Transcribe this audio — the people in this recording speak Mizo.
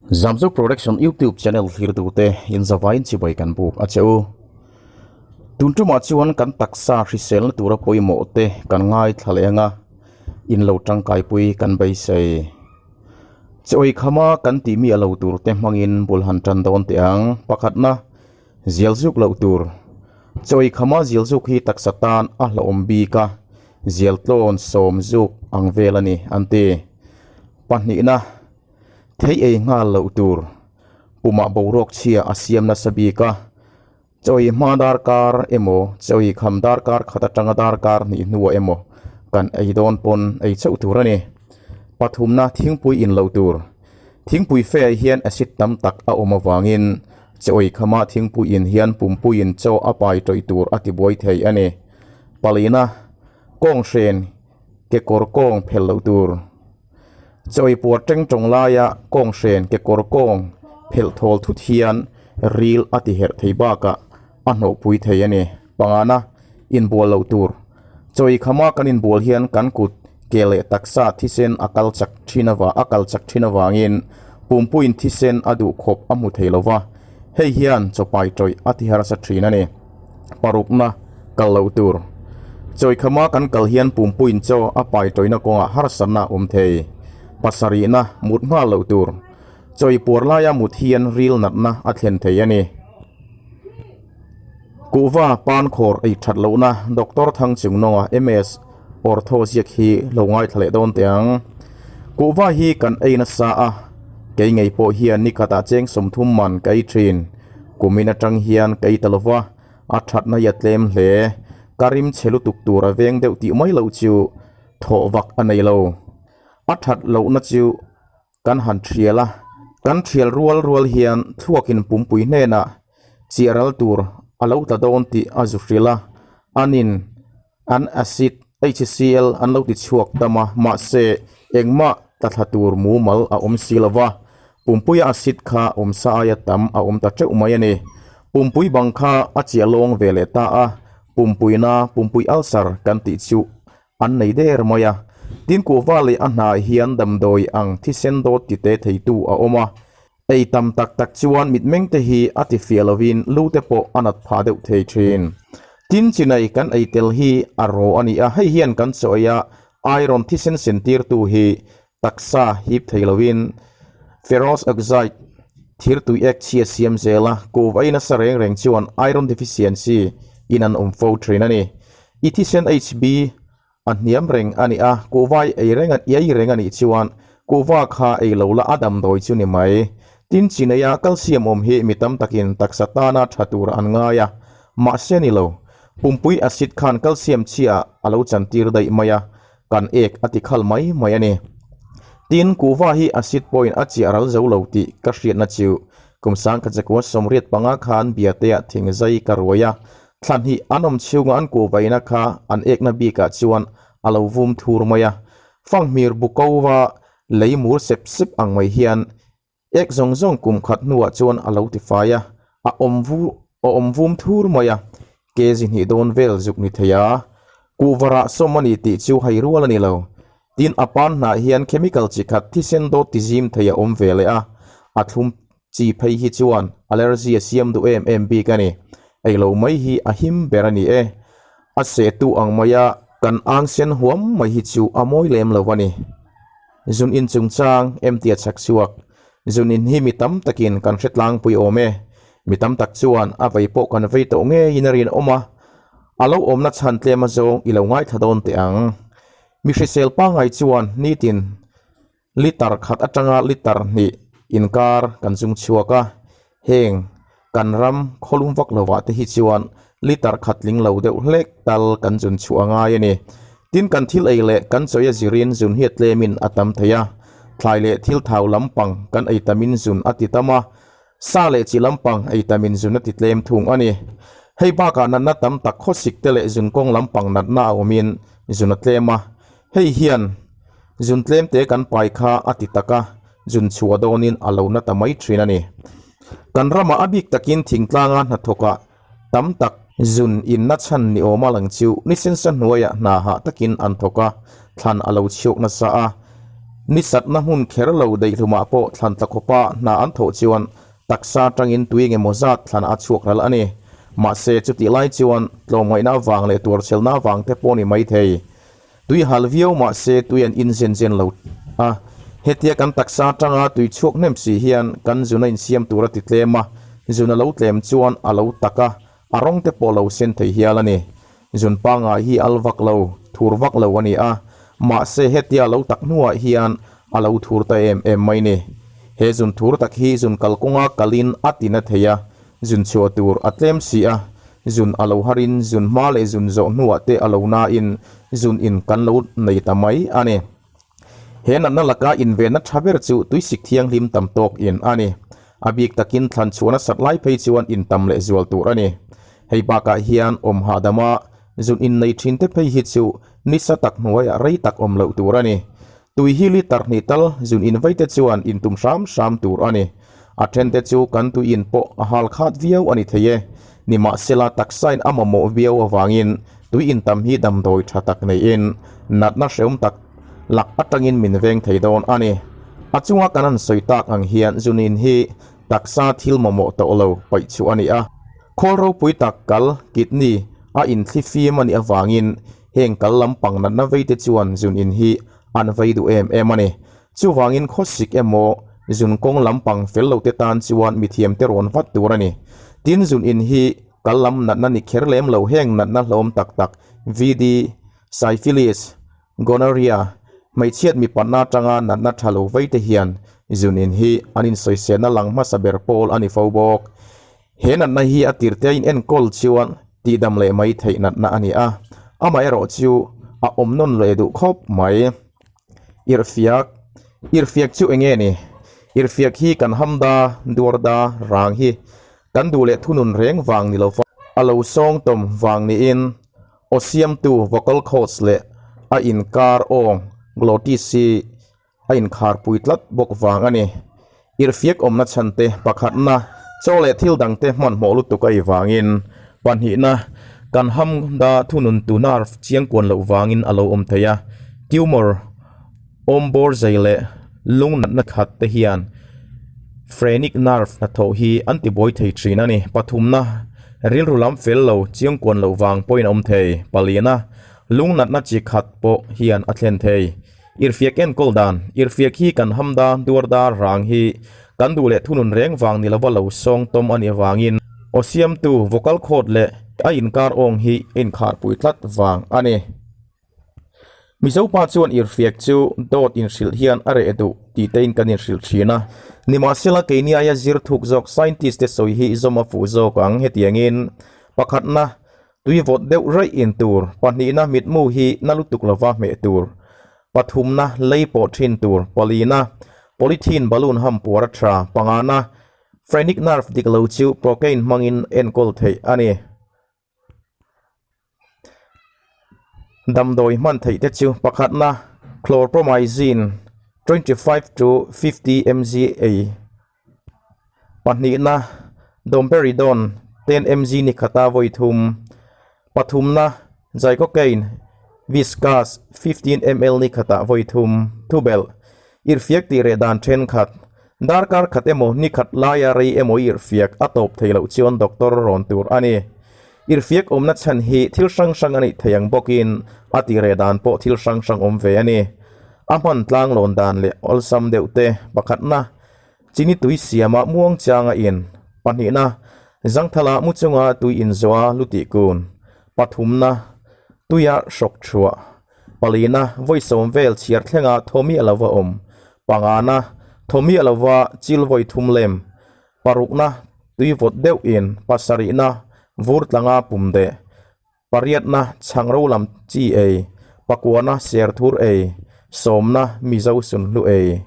Zamzuk Production YouTube channel thlirtute inzavain chibai kan buk a che u. Tun tumah chuan kan taksa hriselna tura pawimawh te kan ngaithla leh anga in lo tangkaipui kan beisei. Chawi khama kan tih mi a lo tur te hmangin bul han tan dawn teh ang. Pakhatna, zial zuk loh tur. Chawi khama zial zuk hi taksa tan a hlauhawm bik a, zial tlawn sawm zuk ang vel a ni an ti. Pahnihna, Thei ei nghal loh tur pumah boruak chhia a siam nasa bik a, chawi hma darkar emaw chawi kham darkar khat atanga darkar hnih hnuah emaw kan ei dawn pawn ei chauh tur a ni. Pathumna thingpui in loh tur. Thingpui fe ah hian acid tam tak a awm avangin chawi khama thingpui in hian pumpuiin chaw a pai tawih tur a tibuai thei a ni. Palina, kawnghren kekawr kawng phel loh tur. Chawi puar teng tawng laia kawnghren kekawr kawng phelh thawl thut hian ril a ti herh thei bakah a hnawhpui thei a ni. Pangana, inbual loh tur. Chawi khama kan inbual hian kan kut ke leh taksa thisen a kal chak thin ava a kal chak thin avangin pumpuiin thisen a duh khawp a hmu thei lova, hei hian chawpai tawih a ti harsa thin a ni. Parukna, kal loh tur. Chawi khama kan kal hian pumpuiin chaw a pai tawihna kawngah harsatna a awm thei. Pasarihna, mut nghal loh tur. Chawi puar laia mut hian ril natna a thlen thei a ni. Kuhva pan khawr ei that lohna Doctor Thangchungnawnga MS Ortho ziak hi lo ngaithla leh dawn teh ang. Kuhva hi kan ei nasa a, kei ngei pawh hian ni khatah cheng 30 man ka ei thin. Kumin atang hian ka ei ta lova, a thatna hi a tlem hle. Ka rim chhe lutuk tur a veng deuh tih mai loh chu thawh vak a nei lo. A that lohna chu kan han thial a, kan thial rual rual hian thluakin pumpui hnenah chiah ral tur a lo tla dawn tih a zu hrilh a, anin an acid HCl an lo ti chhuak tam a, mahse engmah tla thla tur mumal a awm si lo va, pumpuia acid kha awmsa aia tam a awm ta teuh mai a ni. Pumpui bang kha a chiah lawng ve leh ta a, pumpuina pumpui ulcer kan tih chu an nei der mai a. Tin kuhva leh a hnai hian damdawi ang thisen dawt ti te theitu a awm a, Ei tam tak tak chuan mitmeng te hi a ti fiah lovin lu te pawh a nat phah deuh thei thin. Tin chinai kan ei tel hi a raw a ni a, hei hian kan chaw ei a iron thisen sen tirtu hi taksa hip thei lovin ferrous oxide thir tui ek chhia siam zel a, kuv ei nasa reng reng chuan iron deficiency in an awm fo thin a ni. I thisen HB A hniam reng a ni a, kuhva i ei reng a, i ei reng a nih chuan kuhva kha ei lo la a damdawi chu ni mai. Tin chineia calcium awm hi mi tam takin taksa tana tha tur an ngai a, mahse ni lo. Pumpui acid khan calcium chhia a lo chantir daih mai a, kan ek a ti khal mai mai a ni. Tin, kuhva hi acid pawhin a chiah ral zo lo tih ka hriatna chu kum sangkhat zakua 85 khan biateah thingzai ka ruai a, Thlan hi an awm chhunga an kuhvaina kha an ekna bikah chuan a lo vum thur mai a, fanghmir bu kova lei mur sep sep ang mai hian ek zawng zawng kum khat hnuah chuan a lo tifai a, a awm vu a awm vum thur mai a, kg hnih dawn vel zuk ni thei a, kuhva rah sawm a ni tih chu hai rual a ni lo. Tin, a pan hnah hian chemical chi khat thisen dawt tizim thei a awm ve leh a, a thlum Chi phei hi chuan allergy a siam duh em em bik a ni. Ei lo mai hi a him ber a ni e. A sehtu ang maia kan ang sen huam mai hi chu a mawi lem lo a ni. Zun in chungchang emtia chhak chhuak. Zun in hi mi tam takin kan hre tlangpui awm e. Mi tam tak chuan a vei pawh kan vei tawh ngeiin a rinawm a. A lo awmna chhan tlem azawng i lo ngaithla dawn teh ang. Mi hrisel pangngai chuan nitin Litre khat atanga litre hnih inkar kan zung chhuak a, heng kan ram khawlum vak lovah te hi chuan litre khat tling lo deuh hlek tal kan zun chhuah a ngai a ni. Tin kan thil ei leh kan chawi a zirin zun hi a tlemin a tam thei a, thlai leh thil thau lampang kan ei tamin zun a ti tam a, sa leh chi lampang ei tamin zun a ti tlem thung a ni. Hei bakah natna tam tak khawsik te leh zun kawng lampang natna a awmin zun a tlem a, hei hian Zun tlem te kan pai kha a ti tak a, zun chhuah dawnin a lo na ta mai thin a ni. Kan ramah a bik takin thingtlanga hnathawkah tam tak zun inna chhan ni awma lang chu ni sensa hnuaiah hna hah takin an thawk a, thlan a lo chhiawk nasa a. Ni satna hmun kher lo deihlumah pawh thlan tla khawpa hna an thawh chuan taksa tangin tui engemaw zat thlan a chhuak ral a ni. Mahse, chutih lai chuan tlawmngaihna avang leh tuarchhelna avang te pawh ni mai thei. Tui hal viau mahse tui an in zen zen lo a, hetia kan taksa atanga tui chhuak hnem si hian kan zun a insiam tur a ti tlem a, zun a lo tlem chuan a lo tak a, a rawng te pawh lo sen thei hial a ni. Zun pangngai hi al vak lo, thur vak lo a ni a, mahse hetia a lo tak hnuah hian a lo thur ta em em mai ni. He zun thur tak hi zun kalkawnga kalin a ti na thei a, zun chhuah tur a tlem si a, zun a lo harin zun hma leh zun zawh hnuah te a lo nain zun in kan lo nei ta mai a ni. He natna laka invenna tha ber chu tuisik thianghlim tam tawk in a ni. A bik takin thlan chhuahna sat lai phei chuan in tam leh zual tur a ni. Hei bakah hian awm hahdama zun in nei thin te phei hi chu nisa tak hnuaiah rei tak awm loh tur a ni. Tui hi litre hnih tal zun in vei te chuan in tum hram hram tur a ni. A then te chu kan tui in pawh a hal khat viau a ni thei e. Nimahsela taksain a mamawh viau avangin tui in tam hi damdawi tha tak neiin natna hreawm tak lak atangin min veng thei dawn a ni. A chunga kan han sawi tak ang hian zun in hi taksa thil mamawh tawh lo paih chhuah a ni a. Khawl ropui tak kal, kidney, a inthli fim a nih avangin heng kal lampang natna veite chuan zun in hi an vei duh em em a ni. Chuvangin khawsik emaw zun kawng lampang fel lo te tan chuan mithiamte rawn vat tur a ni. Tin zun in hi kal lam natna ni kher lem lo heng natna hlawm tak tak VD, Syphilis, Gonorrhea, hmeichhiat mipatna atanga natna tha lo vei te hian zun in hi an insawiselna lang hmasa ber pawl a ni fo bawk. He natna hi a tirte a inenkawl chuan tihdam leh mai theih natna a ni a, amaherawh chu a awm nawn leh duh khawp mai. Irhfiak, Irhfiak chu eng nge ni? Irhfiak hi kan hamda, duarda, rang hi kan duh leh thunun reng vang ni lova a lo sawng tawm vang niin aw siamtu vocal cords leh a inkar awng glottis hi a inkharpui tlat bawk vang a ni. Irhfiak awmna chhan te pakhatna chaw leh thil dangte hmanhmawh lutuk a i vangin, pahnihna kan hamda thunun tu nerve chiangkuan loh vangin a lo awm thei a, tumor, awmbawr zei leh lung natna khat te hian phrenic nerve hnathawh hi an tibuai thei thin a ni. Pathumna, rilru lam fel lo chiangkuan loh vang pawhin a awm thei. Palina, lung natna chi khat pawh hian a thlen thei. Irhfiak enkawl dan, Irhfiak hi kan hamda, duarda, rang hi kan duh leh thunun reng vang ni lova lo sawng tawm a nih avangin aw siamtu vocal cord leh a inkar awng hi a inkharpui tlat vang a ni. Mizopa chuan irhfiak chu dawt inhrilh hian a reh duh tih tein kan inhrilh thin a. Nimahsela keini aia zir thuk zawk scientist te sawi hi zawm a fuh zawk ang hetiangin pakhatna Tui vawt deuh raih in tur, pahnihna mitmu hi na lutuk lova hmeh tur, pathumna lei pawh thin tur, palina polythene balloon ham puar a tha, pangana phrenic nerve dik lo chu procaine hmangin enkawl theih a ni. Damdawi hman theih te chu pakhatna chlorpromazine 25 to 50 mg ei. Pahnihna, Domperidone, 10 mg ni khata vawi thum. Pathumna, Zycocaine, Viscous, 15 ml ni khata vawi thum. Thubelh, Irhfiak tih reh dan thenkhat, darkar khat emaw ni khat laia rei emaw i irhfiak a tawp thei loh chuan doctor rawn tur a ni. Irhfiak awmna chhan hi thil hrang hrang a nih thei ang bawkin a tih reh dan pawh thil hrang hrang awm ve a ni. A hman tlanglawn dan leh awlsam deuh te pakhatna, Chini tui siama muang changa in, pahnihna, Zangthala mu chunga tui inzawha lu tih kun, pathumna, tuia hrawk thuah, palina, vawi sawm vel chhiar thlenga thawmi a lova awm, pangana, thawmi a lova chil vawi thum lem, parukna, tui vawt deuh in, pasarihna, vur tlanga pum deh. Pariatna chhang ro lam chi ei, pakuana serthur ei, sawmna Mizo sunhlu ei.